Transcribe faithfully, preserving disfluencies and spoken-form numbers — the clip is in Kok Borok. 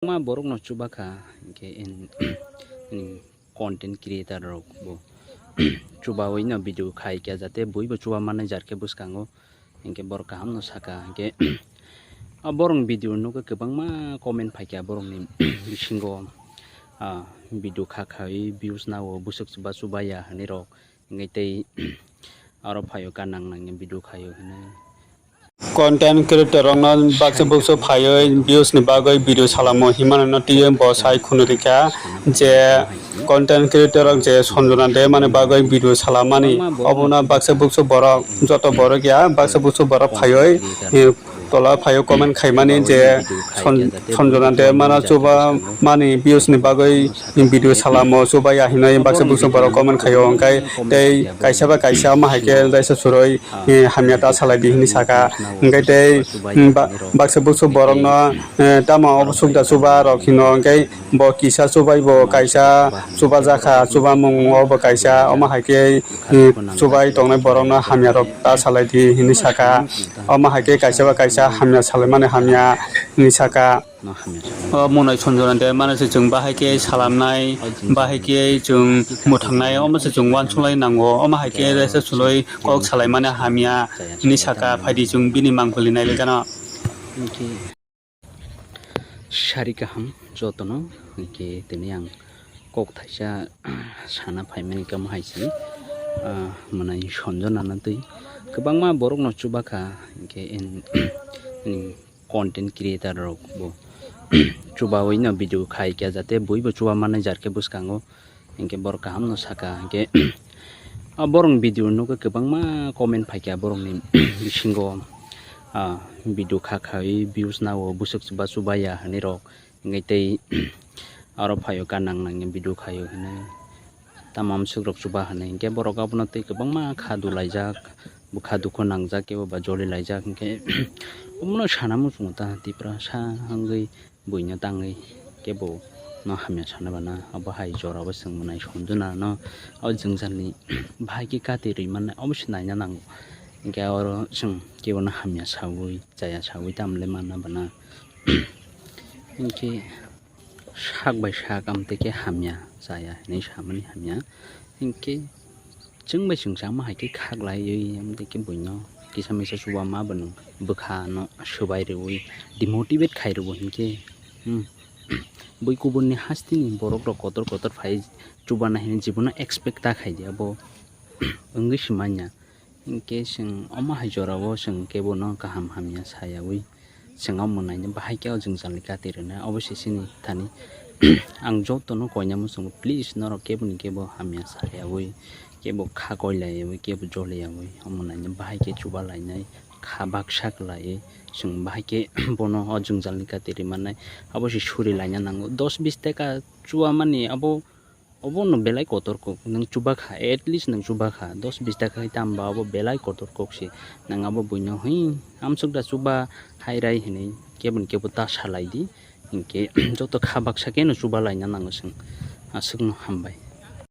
Ma borok no chuba kha, hingke in, in content creator rok bo chubawi no video khai kya jate bui bo chuba mannai jar khe bwskango, hingke borok kaham no saka, hingke a borok ni video nugwi kwbangma comment phaikha borok ni bisingo, ah, video kha khai views nao bwswk chuba chuba ya hinwi rok, hingke tei aro phaio ka nang nang video khaio hinwi. Content creator rokno baksa buksu phaiwi views ni bagwi video salamo hinmano no twiwi bo sai khunu rikha je content creator rok je Sanjana Debbarma ni bagwi video salamani obono baksa buksu borok joto borok ya baksa buksu borok phaiwi, eh, tola phaiwi comment khaimani je San-, Sanjana Debbarma no chuba mani views ni bagwi video salamo chuba ya hinwi baksa buksu borok comment khaio hwnkhe tei kaisa ba kaisa ma hai khe jaisa suroi eh, hamya ta salai di hinwi saka. Hingke tei, mm, ba-, baksa buksu borokno, eh, tamo obo sukda chuba rok hino, hingke bo kisa chubai bo kaisa chuba jakha, chuba mung obo kaisa, omo hai khe, eh, chubai tongnai borokno hamya rok ta salai di hinwi saka. Omo hai khe kaisa ba kaisa hamya salai mani hamya hinwi saka. O monai Sanjana Debbarma se chwng bahai khe salamnai, bahai khe chwng mwthangnai, omo se chwng uansuk lai nango, omo hai khe resa suloi kok salai mani hamya hinwi saka, phaidi chwng bini mangpili nai le gana. Sari kaham jotono, hingke tini ang kok thaisa sana phaimani kamo hai se, ah, monai Sanjana no twi kwbangma borok no chuba kha, hingke in, in content creator rok bo chubawi no video khai kya jate bui bo chuba mannai jar khe bwskango, hingke borok kaham no saka, hingke a borok ni video nugwi kwbangma comment phaikha borok ni bisingo, ah, video kha khai views nao bwswk chuba chuba ya hinwi rok, hingke tei aro phaio ka nang nang video khaio hinwi. Tamo amswk rok chuba hinwi hingke borok abono tei kwbangma kha dulaijak, bwkha dukhu nangjak kebo ba joli laijak hingke omono sana muchungo ta Tiprasa wngwi buino tangwi kebo no hamya sana bana abo hai jora bo chwng mwnai Sanjana no o jwngjalni bahai khe kati rwi mannai obo se naina nango hingke oro chwng kebo no hamya sawi chaya sawi tamo le manna bana hingke. Sak bai sak amtwi khe hamya chaya hinwi samani hamya. Hinkhe chwng bai chwng chama hai khe khaklaiwi amtwi khe buino kisa misa chuba ma bono bwkha no swbai rwui demotivate khai rwo hinkhe, hmm, bui kubunni hasteni borok rok kotor kotor phai chubana hinwi jibono expect ta khai di abo wngwi se manya. Hinkhe chwng omo hai jorao chwng kebono kaham hamya sayaui chwng o mwnaino bahai khe o jwngjalni kati rwnai obo se chini thani. Ang jotono koina muchungo, please norok keboni kebo hamya sayaui, kebo kha koilaiyaui, kebo joliyaui o mwnaino bahai khe chuba lainai, kha baksa kwlaiwi chwng bahai khe bono o jwngjalni kati rwmannai obo se suri laina nango. Dos bis taka chuamani abo Obo no belai kotor kok, nwng chuba kha, at least nwng chuba kha, dos bis taka khai tamba obo belai kotor kok se. Nwng abo buino, "Hei, amswk da chuba hai rai," hinwi keboni kebo ta salai di, hinkhe joto kha baksa khe no chuba laina nango chwng. Aswk no hambai.